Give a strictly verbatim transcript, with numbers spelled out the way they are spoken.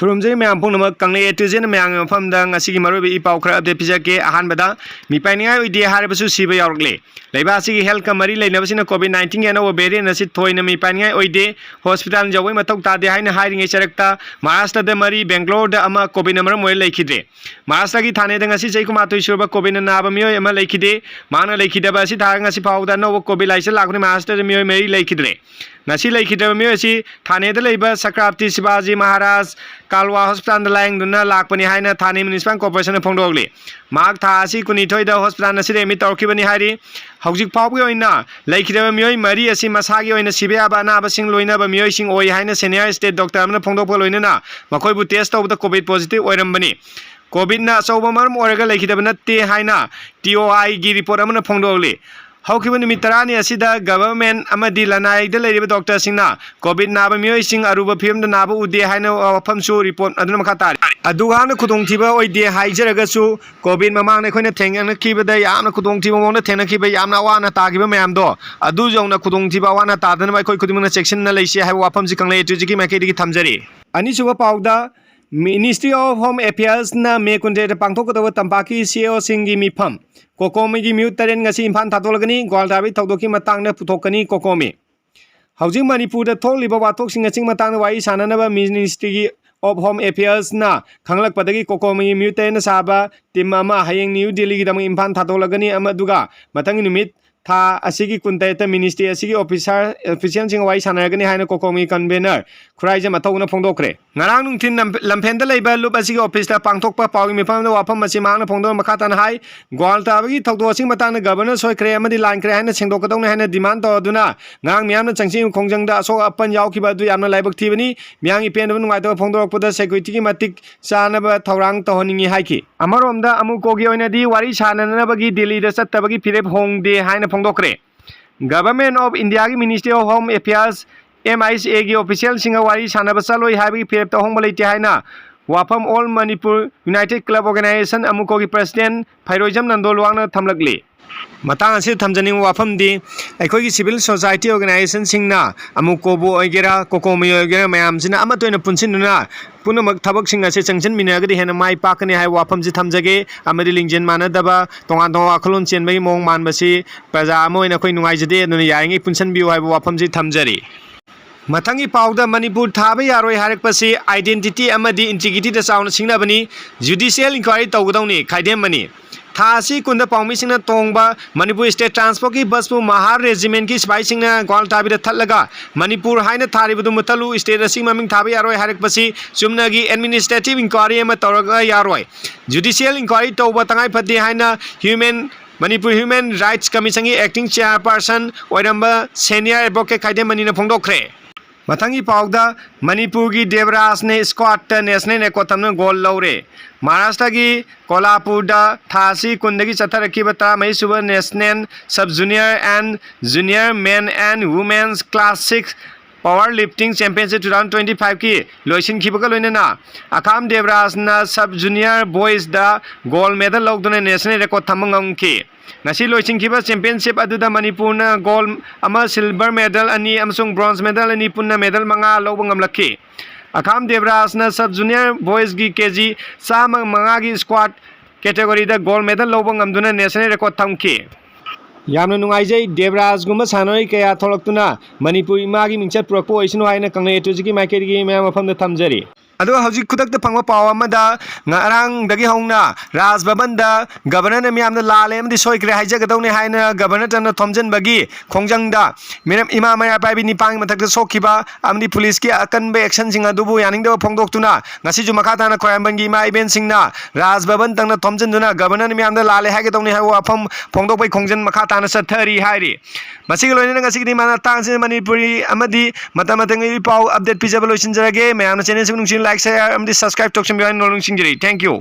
ꯈꯨꯔꯨꯝꯖꯔꯤ ꯃꯌꯥꯝ ꯄꯨꯝꯅꯃꯛ꯫ ꯀꯪꯂꯩ ꯑꯦ ꯇꯨ ꯖꯦꯠꯅ ꯃꯌꯥꯝꯒꯤ ꯃꯐꯝꯗ ꯉꯁꯤꯒꯤ ꯃꯔꯨꯑꯣꯏꯕ ꯏ ꯄꯥꯎ ꯈꯔ update ꯄꯤꯖꯒꯦ꯫ ꯑꯍꯥꯟꯕꯗ, ꯃꯤꯄꯥꯏꯅꯤꯡꯉꯥꯏ ꯑꯣꯏꯗꯦ ꯍꯥꯏꯔꯕꯁꯨ ꯁꯤꯕ ꯌꯥꯎꯔꯛꯂꯦ꯫ ꯂꯩꯕꯥꯛ ꯑꯁꯤꯒꯤ health ꯀ ꯃꯔꯤ ꯂꯩꯅꯕꯁꯤꯡꯅ COVID nineteen ꯒꯤ ꯑꯅꯧꯕ variant ꯑꯁꯤ ꯊꯣꯏꯅ ꯃꯤꯄꯥꯏꯅꯤꯡꯉꯥꯏ ꯑꯣꯏꯗꯦ, hospital ꯌꯧꯕꯒꯤ ꯃꯊꯧ ꯇꯥꯗꯦ ꯍꯥꯏꯅ ꯍꯥꯏꯔꯤꯉꯩ ꯆꯔꯛꯇ ꯃꯍꯥꯔꯥꯁꯇ꯭ꯔꯗ ꯃꯔꯤ, ꯕꯦꯡꯒ꯭ꯂꯣꯔꯗ ꯑꯃ COVID ꯅ ꯃꯔꯝ ꯑꯣꯏꯔ ꯂꯩꯈꯤꯗ꯭ꯔꯦ꯫ ꯃꯍꯥꯔꯥꯁꯇ꯭ꯔꯒꯤ ꯊꯥꯅꯦꯗ ꯉꯁꯤ ꯆꯍꯤ ꯀꯨꯟꯃꯥꯊꯣꯏ ꯁꯨꯔꯕ COVID ꯅ ꯅꯥꯕ ꯃꯤꯑꯣꯏ ꯑꯃ ꯂꯩꯈꯤꯗꯦ꯫ ꯃꯍꯥꯛꯅ ꯂꯩꯈꯤꯗꯕ ꯑꯁꯤ ꯊꯥꯔꯒ ꯉꯁꯤ ꯐꯥꯎꯕꯗ ꯑꯅꯧꯕ COVID ꯂꯥꯏꯆꯠ ꯂꯥꯛꯄꯅꯤ꯫ ꯃꯍꯥꯔꯥꯁꯇ꯭ꯔꯗ ꯃꯤꯑꯣꯏ ꯃꯔꯤ ꯂꯩꯈꯤꯗ꯭ꯔꯦ꯫ ꯉꯁꯤ ꯂꯩꯈꯤꯗ꯭ꯔꯕ ꯃꯤꯑꯣꯏ ꯑꯁꯤ ꯊꯥꯅꯦꯗ ꯂꯩꯕ ꯁꯀ꯭ꯔꯥꯞꯇꯤ ꯁꯤꯕꯥꯖꯤ ꯃꯍꯥꯔꯥꯖ ꯀꯥꯜꯋꯥ hospital ꯗ ꯂꯥꯌꯦꯡꯗꯨꯅ ꯂꯥꯛꯄꯅꯤ ꯍꯥꯏꯅ ꯊꯥꯅꯦ municipal corporation ꯅ ꯐꯣꯡꯗꯣꯛꯂꯤ꯫ ꯃꯍꯥꯛ ꯊꯥ ꯑꯁꯤ ꯀꯨꯟꯅꯤꯊꯣꯏꯗ hospital ꯑꯁꯤꯗ admit ꯇꯧꯔꯛꯈꯤꯕꯅꯤ ꯍꯥꯏꯔꯤ꯫ ꯍꯧꯖꯤꯛ ꯐꯥꯎꯕꯒꯤ ꯑꯣꯏꯅ ꯂꯩꯈꯤꯗꯕ ꯃꯤꯑꯣꯏ ꯃꯔꯤ ꯑꯁꯤ ꯃꯁꯥꯒꯤ ꯑꯣꯏꯅ ꯁꯤꯕ ꯌꯥꯕ ꯑꯅꯥꯕꯁꯤꯡ ꯂꯣꯏꯅꯕ ꯃꯤꯑꯣꯏꯁꯤꯡ ꯑꯣꯏ ꯍꯥꯏꯅ senior state doctor ꯑꯃꯅ ꯐꯣꯡꯗꯣꯛꯄꯒ ꯂꯣꯏꯅꯅ ꯃꯈꯣꯏꯕꯨ test ꯇꯧꯕꯗ COVID positive ꯑꯣꯏꯔꯝꯕꯅꯤ꯫ COVID ꯅ ꯑꯆꯧꯕ ꯃꯔꯝ ꯑꯣꯏꯔꯒ ꯂꯩꯈꯤꯗꯕ ꯅꯠꯇꯦ ꯍꯥꯏꯅ T O I ꯒꯤ report ꯑꯃꯅ ꯐꯣꯡꯗꯣꯛꯂꯤ꯫ ꯍꯧꯈꯤꯕ ꯅꯨꯃꯤꯠ ꯇꯔꯥꯅꯤ ꯑꯁꯤꯗ government ꯑꯃꯗꯤ ꯂꯅꯥꯏꯗ ꯂꯩꯔꯤꯕ doctor ꯁꯤꯡꯅ COVID ꯅꯥꯕ ꯃꯤꯑꯣꯏꯁꯤꯡ ꯑꯔꯨꯕ ꯐꯤꯕꯝꯗ ꯅꯥꯕ ꯎꯗꯦ ꯍꯥꯏꯅ ꯋꯥꯐꯝꯁꯨ report ꯑꯗꯨꯅ ꯃꯈꯥ ꯇꯥꯔꯤ꯫ ꯑꯗꯨꯒ ꯍꯥꯟꯅ ꯈꯨꯗꯣꯡꯊꯤꯕ ꯑꯣꯏꯗꯦ ꯍꯥꯏꯖꯔꯒꯁꯨ, COVID ꯃꯃꯥꯡꯗ ꯑꯩꯈꯣꯏꯅ ꯊꯦꯡꯅꯈꯤꯕꯗ ꯌꯥꯝꯅ ꯈꯨꯗꯣꯡꯊꯤꯕ ꯃꯑꯣꯡꯗ ꯊꯦꯡꯅꯈꯤꯕ, ꯌꯥꯝꯅ ꯑꯋꯥ ꯑꯅꯥ ꯇꯥꯈꯤꯕ ꯃꯌꯥꯝꯗꯣ, ꯑꯗꯨ ꯌꯧꯅ ꯈꯨꯗꯣꯡꯊꯤꯕ ꯑꯋꯥ ꯑꯅꯥ ꯇꯥꯗꯅꯕ ꯑꯩꯈꯣꯏ ꯈꯨꯗꯤꯡꯃꯛꯅ ꯆꯦꯛꯁꯤꯟꯅ ꯂꯩꯁꯤ ꯍꯥꯏꯕ ꯋꯥꯐꯝꯁꯤ ꯀꯪꯂꯩ ꯑꯦ ꯇꯨ ꯖꯦꯠꯀꯤ ꯃꯥꯏꯀꯩꯗꯒꯤ ꯊꯝꯖꯔꯤ꯫ ꯑꯅꯤꯁꯨꯕ ꯄꯥꯎꯗ, Ministry of Home Affairs ꯅ May ꯀꯨꯟꯇꯔꯦꯠꯇ ꯄꯥꯡꯊꯣꯛꯀꯗꯧꯕ ꯇꯝꯄꯥꯛꯀꯤ C E O ꯁꯤꯡꯒꯤ ꯃꯤꯐꯝ, COCOMI ꯒꯤ ꯃꯤꯍꯨꯠ ꯇꯔꯦꯠ ꯉꯁꯤ ꯏꯝꯐꯥꯜ ꯊꯥꯗꯣꯛꯂꯒꯅꯤ꯫ ꯒ꯭ꯋꯥꯜ ꯇꯥꯕꯒꯤ ꯊꯧꯗꯣꯛꯀꯤ ꯃꯇꯥꯡꯗ ꯄꯨꯊꯣꯛꯀꯅꯤ COCOMI꯫ ꯍꯧꯖꯤꯛ ꯃꯅꯤꯄꯨꯔꯗ ꯊꯣꯛꯂꯤꯕ ꯋꯥꯊꯣꯛꯁꯤꯡ ꯑꯁꯤꯒꯤ ꯃꯇꯥꯡꯗ ꯋꯥꯔꯤ ꯁꯥꯟꯅꯅꯕ Ministry of Home Affairs ꯅ ꯈꯪꯂꯛꯄꯗꯒꯤ COCOMI ꯒꯤ ꯃꯤꯍꯨꯠ ꯇꯔꯦꯠꯅ ꯁꯥꯕ team ꯑꯃ ꯍꯌꯦꯡ ꯅ꯭ꯌꯨ ꯗꯤꯜꯂꯤꯒꯤꯗꯃꯛ ꯏꯝꯐꯥꯜ ꯊꯥꯗꯣꯛꯂꯒꯅꯤ, ꯑꯃ-, ꯑꯗꯨꯒ ꯃꯊꯪꯒꯤ ꯅꯨꯃꯤꯠ ꯊꯥ ꯑꯁꯤꯒꯤ ꯀꯨꯟꯇꯔꯦꯠꯇ Ministry ꯑꯁꯤꯒꯤ officer, official ꯁꯤꯡꯒ ꯋꯥꯔꯤ ꯁꯥꯟꯅꯔꯒꯅꯤ ꯍꯥꯏꯅ COCOMI ꯒꯤ convener ꯈꯨꯔꯥꯏꯖꯝ ꯑꯊꯧꯕꯅ ꯐꯣꯡꯗꯣꯛꯈ꯭ꯔꯦ꯫ ꯉꯔꯥꯡ ꯅꯨꯡꯊꯤꯜ ꯂꯝ-, ꯂꯝꯐꯦꯟꯗ ꯂꯩꯕ ꯂꯨꯞ ꯑꯁꯤꯒꯤ office ꯇ ꯄꯥꯡꯊꯣꯛꯄ ꯄꯥꯎꯒꯤ ꯃꯤꯐꯝꯗ ꯋꯥꯐꯝ ꯑꯁꯤ ꯃꯍꯥꯛꯅ ꯐꯣꯡꯗꯣꯛꯂ ꯃꯈꯥ ꯇꯥꯅ ꯍꯥꯏ, ꯒ꯭ꯋꯥꯜ ꯇꯥꯕꯒꯤ ꯊꯧꯗꯣꯛ ꯑꯁꯤꯒꯤ ꯃꯇꯥꯡꯗ governor ꯁꯣꯏꯈ꯭ꯔꯦ ꯑꯃꯗꯤ ꯂꯥꯟꯈ꯭ꯔꯦ ꯍꯥꯏꯅ ꯁꯦꯡꯗꯣꯛꯀꯗꯧꯅꯤ ꯍꯥꯏꯅ demand ꯇꯧꯗꯨꯅ ꯉꯔꯥꯡ ꯃꯤꯌꯥꯝꯅ ꯆꯪꯁꯤꯟ ꯈꯣꯡꯖꯪꯗ ꯑꯁꯣꯛ ꯑꯄꯟ ꯌꯥꯎꯈꯤꯕ ꯑꯗꯨ ꯌꯥꯝꯅ ꯂꯥꯏꯕꯛ ꯊꯤꯕꯅꯤ꯫ ꯃꯤꯌꯥꯝꯒꯤ ꯄꯦꯟꯗꯕ ꯅꯨꯡꯉꯥꯏꯇꯕ ꯐꯣꯡꯗꯣꯔꯛꯄꯗ security ꯒꯤ ꯃꯇꯤꯛ ꯆꯥꯅꯕ ꯊꯧꯔꯥꯡ ꯇꯧꯍꯟꯅꯤꯡꯏ ꯍꯥꯏꯈꯤ꯫ ꯑꯃꯔꯣꯝꯗ, ꯑꯃꯨꯀꯣꯒꯤ ꯑꯣꯏꯅꯗꯤ ꯋꯥꯔꯤ ꯁꯥꯅꯅꯕꯒꯤ ꯗꯤꯜꯂꯤꯗ ꯆꯠꯇꯕꯒꯤ ꯐꯤꯔꯦꯞ ꯍꯣꯡꯗꯦ ꯍꯥꯏꯅ ꯐꯣꯡꯗꯣꯛꯈ꯭ꯔꯦ꯫ Government of India ꯒꯤ Ministry of Home Affairs, M I H A ꯒꯤ official ꯁꯤꯡꯒ ꯋꯥꯔꯤ ꯁꯥꯟꯅꯕ ꯆꯠꯂꯣꯏ ꯍꯥꯏꯕꯒꯤ ꯐꯤꯔꯦꯞꯇ ꯑꯍꯣꯡꯕ ꯂꯩꯇꯦ ꯍꯥꯏꯅ ꯋꯥꯐꯝ All Manipur United Club Organization, ꯑꯃꯨꯀꯣꯒꯤ president ꯐꯩꯔꯣꯏꯖꯝ Nando ꯂꯨꯋꯥꯡꯅ ꯊꯝꯂꯛꯂꯤ꯫ ꯃꯇꯥꯡ ꯑꯁꯤꯗ ꯊꯝꯖꯅꯤꯡꯕ ꯋꯥꯐꯝꯗꯤ, ꯑꯩꯈꯣꯏꯒꯤ civil society organizationꯁꯤꯡꯅ, ꯑꯃꯨꯀꯣꯕꯨ ꯑꯣꯏꯒꯦꯔꯥ, ꯀꯣꯀꯣꯃꯤ ꯑꯣꯏꯒꯦꯔꯥ, ꯃꯌꯥꯝꯁꯤꯅ ꯑꯃꯠꯇ ꯑꯣꯏꯅ ꯄꯨꯟꯁꯤꯟꯗꯨꯅ ꯄꯨꯝꯅꯃꯛ ꯊꯕꯛꯁꯤꯡ ꯑꯁꯤ ꯆꯪꯁꯤꯟꯃꯤꯟꯅꯔꯒꯗꯤ ꯍꯦꯟꯅ ꯃꯥꯏ ꯄꯥꯛꯀꯅꯤ ꯍꯥꯏꯕ ꯋꯥꯐꯝꯁꯤ ꯊꯝꯖꯒꯦ꯫ ꯑꯃꯗꯤ ꯂꯤꯡꯖꯦꯜ ꯃꯥꯟꯅꯗꯕ, ꯇꯣꯉꯥꯟ ꯇꯣꯉꯥꯟꯕ ꯋꯥꯈꯜꯂꯣꯟ ꯆꯦꯟꯕꯒꯤ ꯃꯑꯣꯡ ꯃꯥꯟꯕꯁꯤ ꯄ꯭ꯔꯖꯥ ꯑꯃ ꯑꯣꯏꯅ ꯑꯩꯈꯣꯏ ꯅꯨꯡꯉꯥꯏꯖꯗꯦ꯫ ꯑꯗꯨꯅ ꯌꯥꯔꯤꯉꯩ ꯄꯨꯟꯁꯤꯟꯕꯤꯌꯨ ꯍꯥꯏꯕ ꯋꯥꯐꯝꯁꯤ ꯊꯝꯖꯔꯤ꯫ ꯃꯊꯪꯒꯤ ꯄꯥꯎꯗ, ꯃꯅꯤꯄꯨꯔ ꯊꯥꯕ ꯌꯥꯔꯣꯏ ꯍꯥꯏꯔꯛꯄꯁꯤ identity ꯑꯃꯗꯤ integrityꯗ ꯆꯥꯎꯅ ꯁꯤꯡꯅꯕꯅꯤ꯫ Judicial inquiry ꯇꯧꯒꯗꯧꯅꯤ, ꯈꯥꯏꯗꯦꯝꯃꯅꯤ꯫ ꯊꯥ ꯑꯁꯤ ꯀꯨꯟꯗ ꯄꯥꯎꯃꯤꯁꯤꯡꯅ ꯇꯣꯡꯕ ꯃꯅꯤꯄꯨꯔ state transportꯀꯤ busꯄꯨ ꯃꯍꯥꯔ regimentꯀꯤ ꯁꯤꯐꯥꯏꯁꯤꯡꯅ ꯒ꯭ꯋꯥꯜꯇꯥꯕꯤꯗ ꯊꯠꯂꯒ ꯃꯅꯤꯄꯨꯔ ꯍꯥꯏꯅ ꯊꯥꯔꯤꯕꯗꯨ ꯃꯨꯠꯊꯠꯂꯨ, state ꯑꯁꯤꯒꯤ ꯃꯃꯤꯡ ꯊꯥꯕ ꯌꯥꯔꯣꯏ ꯍꯥꯏꯔꯛꯄꯁꯤ ꯆꯨꯝꯅꯒꯤ administrative inquiry ꯑꯃ ꯇꯧꯔꯒ ꯌꯥꯔꯣꯏ꯫ Judicial inquiry ꯇꯧꯕ ꯇꯉꯥꯏ ꯐꯗꯦ ꯍꯥꯏꯅ Human, Manipur Human Rights Commissionꯒꯤ acting chairperson ꯑꯣꯏꯔꯝꯕ senior advocate ꯈꯥꯏꯗꯦꯝꯃꯅꯤꯅ ꯐꯣꯡꯗꯣꯛꯈ꯭ꯔꯦ꯫ ꯃꯊꯪꯒꯤ ꯄꯥꯎꯗ, ꯃꯅꯤꯄꯨꯔꯒꯤ ꯗꯦꯕꯔꯥꯖꯅ squatꯇ national record ꯊꯝꯗꯨꯅ gold ꯂꯧꯔꯦ꯫ ꯃꯍꯥꯔꯥꯁꯇ꯭ꯔꯒꯤ ꯀꯣꯂꯥꯄꯨꯔꯗ ꯊꯥ ꯑꯁꯤ ꯀꯨꯟꯗꯒꯤ ꯆꯠꯊꯔꯛꯈꯤꯕ ꯇꯔꯥꯃꯔꯤꯁꯨꯕ National Sub Junior and Junior Men and Women's Class six Power Lifting Championship two thousand twenty fiveꯀꯤ ꯂꯣꯏꯁꯤꯟꯈꯤꯕꯒ ꯂꯣꯏꯅꯅ ꯑꯈꯥꯝ ꯗꯦꯕꯔꯥꯖꯅ Sub Junior Boysꯗ gold medal ꯂꯧꯗꯨꯅ national record ꯊꯝꯕ ꯉꯝꯈꯤ꯫ ꯉꯁꯤ ꯂꯣꯏꯁꯤꯟꯈꯤꯕ championship ꯑꯗꯨꯗ ꯃꯅꯤꯄꯨꯔꯅ gold ꯑꯃ, silver medal ꯑꯅꯤ ꯑꯃꯁꯨꯡ bronze medal ꯑꯅꯤ, ꯄꯨꯟꯅ medal ꯃꯉꯥ ꯂꯧꯕ ꯉꯝꯂꯛꯈꯤ꯫ ꯑꯈꯥꯝ ꯗꯦꯕꯔꯥꯖꯅ Sub Junior Boysꯒꯤ KG ꯆꯥꯝꯃ ꯃꯉꯥꯒꯤ squat categoryꯗ gold medal ꯂꯧꯕ ꯉꯝꯗꯨꯅ national record ꯊꯝꯈꯤ꯫ ꯌꯥꯝꯅ ꯅꯨꯡꯉꯥꯏꯖꯩ, ꯗꯦꯕꯔꯥꯖꯒꯨꯝꯕ ꯁꯥꯟꯅꯔꯣꯏ ꯀꯌꯥ ꯊꯣꯛꯂꯛꯇꯨꯅ ꯃꯅꯤꯄꯨꯔ ꯏꯃꯥꯒꯤ ꯃꯤꯡꯆꯠ ꯄꯨꯔꯛꯄ ꯑꯣꯏꯁꯅꯨ ꯍꯥꯏꯅ ꯀꯪꯂꯩ ꯑꯦꯇꯨꯖꯤꯒꯤ ꯃꯥꯏꯀꯩꯗꯒꯤ ꯃꯌꯥꯝ ꯃꯐꯝꯗ ꯊꯝꯖꯔꯤ꯫ ꯑꯗꯨꯒ ꯍꯧꯖꯤꯛ ꯈꯨꯗꯛꯇ ꯐꯪꯕ ꯄꯥꯎ ꯑꯃꯗ, ꯉꯔꯥꯡꯗꯒꯤ ꯍꯧꯅ ꯔꯥꯖ ꯚꯕꯟꯗ Governorꯅ ꯃꯤꯌꯥꯝꯗ ꯂꯥꯜꯂꯦ ꯑꯃꯗꯤ ꯁꯣꯏꯈ꯭ꯔꯦ ꯍꯥꯏꯖꯒꯗꯧꯅꯤ ꯍꯥꯏꯅ Governor ꯇꯝꯅ ꯊꯣꯝꯖꯤꯟꯕꯒꯤ ꯈꯣꯡꯖꯪꯗ ꯃꯤꯔꯝ ꯏꯃꯥ ꯃꯩꯔꯥ ꯄꯥꯏꯕꯤ ꯅꯤꯄꯥꯟꯒꯤ ꯃꯊꯛꯇ ꯁꯣꯛꯈꯤꯕ ꯑꯃꯗꯤ ꯄꯨꯂꯤꯁꯀꯤ ꯑꯀꯟꯕ actionꯁꯤꯡ ꯑꯗꯨꯕꯨ ꯌꯥꯅꯤꯡꯗꯕ ꯐꯣꯡꯗꯣꯛꯇꯨꯅ ꯉꯁꯤꯁꯨ ꯃꯈꯥ ꯇꯥꯅ ꯈ꯭ꯋꯥꯏꯔꯝꯕꯟꯒꯤ ꯏꯃꯥ ꯏꯕꯦꯟꯁꯤꯡꯅ ꯔꯥꯖ ꯚꯕꯟ ꯇꯝꯅ ꯊꯣꯝꯖꯤꯟꯗꯨꯅ Governorꯅ ꯃꯤꯌꯥꯝꯗ ꯂꯥꯜꯂꯦ ꯍꯥꯏꯒꯗꯧꯅꯤ ꯍꯥꯏꯕ ꯋꯥꯐꯝ ꯐꯣꯡꯗꯣꯛꯄꯒꯤ ꯈꯣꯡꯖꯪ ꯃꯈꯥ ꯇꯥꯅ ꯆꯠꯊꯔꯤ ꯍꯥꯏꯔꯤ꯫ ꯃꯁꯤꯒꯤ ꯂꯣꯏꯅꯅ ꯉꯁꯤꯒꯤꯗꯤ ꯃꯇꯥꯡꯁꯤꯗ ꯃꯅꯤꯄꯨꯔꯤ ꯑꯃꯗꯤ ꯃꯇꯝ ꯃꯇꯝꯒꯤ ꯄꯥꯎ update ꯄꯤꯖꯕ ꯂꯣꯏꯁꯤꯟꯖꯔꯒꯦ꯫ ꯃꯌꯥꯝꯅ channelꯁꯤꯕꯨ ꯅꯨꯡꯁꯤ like, share ꯑꯃꯗꯤ subscribe ꯇꯧꯁꯤꯟꯕꯤꯌꯨ ꯍꯥꯏꯅ ꯅꯣꯡ ꯅꯤꯡꯁꯤꯡꯖꯔꯤ꯫ Thank you꯫